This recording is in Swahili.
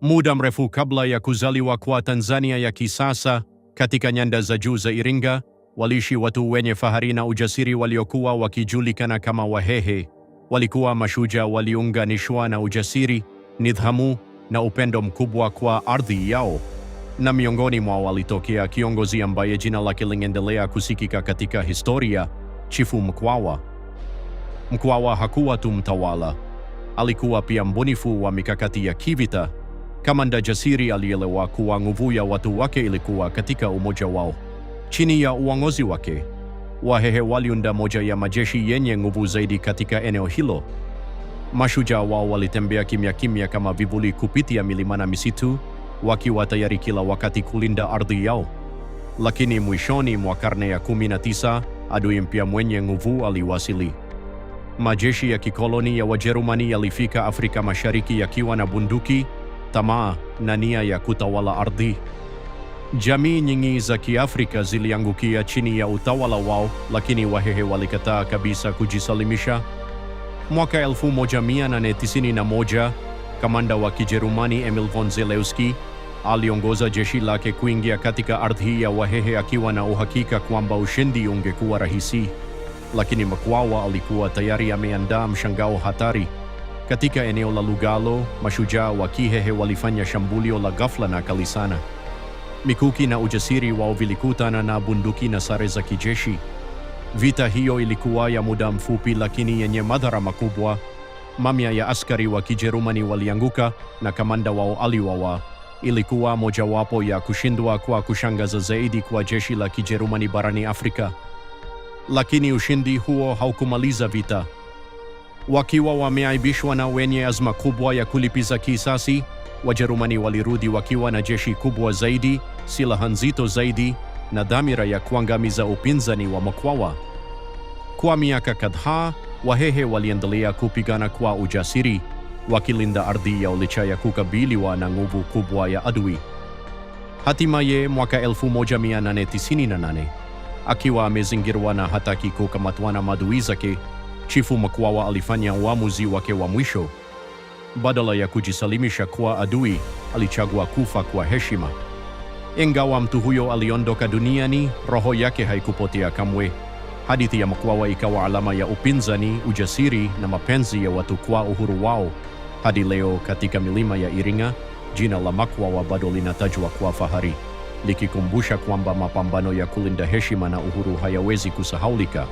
Muda mrefu kabla ya kuzaliwa kwa Tanzania ya kisasa, katika nyanda za juu za Iringa, waliishi watu wenye fahari na ujasiri waliokuwa wakijulikana kama Wahehe. Walikuwa mashujaa waliunganishwa na ujasiri, nidhamu na upendo mkubwa kwa ardhi yao. Na miongoni mwao walitokea kiongozi ambaye jina lake lingeendelea kusikika katika historia, Chifu Mkwawa. Mkwawa hakuwa tu mtawala, alikuwa pia mbunifu wa mikakati ya kivita. Kamanda jasiri alielewa kuwa nguvu ya watu wake ilikuwa katika umoja wao. Chini ya uongozi wake, Wahehe waliunda moja ya majeshi yenye nguvu zaidi katika eneo hilo. Mashujaa wao walitembea kimya kimya kama vivuli kupitia milima na misitu, wakiwa tayari kila wakati kulinda ardhi yao. Lakini mwishoni mwa karne ya 19, adui mpya mwenye nguvu aliwasili. Majeshi ya kikoloni ya Wajerumani yalifika Afrika Mashariki yakiwa na bunduki, tamaa na nia ya kutawala ardhi. Jamii nyingi za Kiafrika ziliangukia chini ya utawala wao, lakini Wahehe walikataa kabisa kujisalimisha. Mwaka 1891, kamanda wa Kijerumani Emil von Zelewski aliongoza jeshi lake kuingia katika ardhi ya Wahehe akiwa na uhakika kwamba ushindi ungekuwa rahisi. Lakini Mkwawa alikuwa tayari ameandaa mshangao hatari. Katika eneo la Lugalo, mashujaa wa Kihehe walifanya shambulio la ghafla na kali sana. Mikuki na ujasiri wao vilikutana na bunduki na sare za kijeshi. Vita hiyo ilikuwa ya muda mfupi lakini yenye madhara makubwa. Mamia ya askari wa Kijerumani walianguka na kamanda wao aliuawa. Ilikuwa mojawapo ya kushindwa kwa kushangaza zaidi kwa jeshi la Kijerumani barani Afrika. Lakini ushindi huo haukumaliza vita. Wakiwa wameaibishwa na wenye azma kubwa ya kulipiza kisasi, Wajerumani walirudi wakiwa na jeshi kubwa zaidi, silaha nzito zaidi na dhamira ya kuangamiza upinzani wa Mkwawa. Kwa miaka kadhaa, Wahehe waliendelea kupigana kwa ujasiri, wakilinda ardhi yao licha ya kukabiliwa na nguvu kubwa ya adui. Hatimaye mwaka 1898, akiwa amezingirwa na hataki kukamatwa na maadui zake, Chifu Mkwawa alifanya uamuzi wake wa mwisho. Badala ya kujisalimisha kwa adui, alichagua kufa kwa heshima. Ingawa mtu huyo aliondoka duniani, roho yake haikupotea kamwe. Hadithi ya Mkwawa ikawa alama ya upinzani, ujasiri na mapenzi ya watu kwa uhuru wao. Hadi leo katika milima ya Iringa, jina la Mkwawa bado linatajwa kwa fahari, likikumbusha kwamba mapambano ya kulinda heshima na uhuru hayawezi kusahaulika.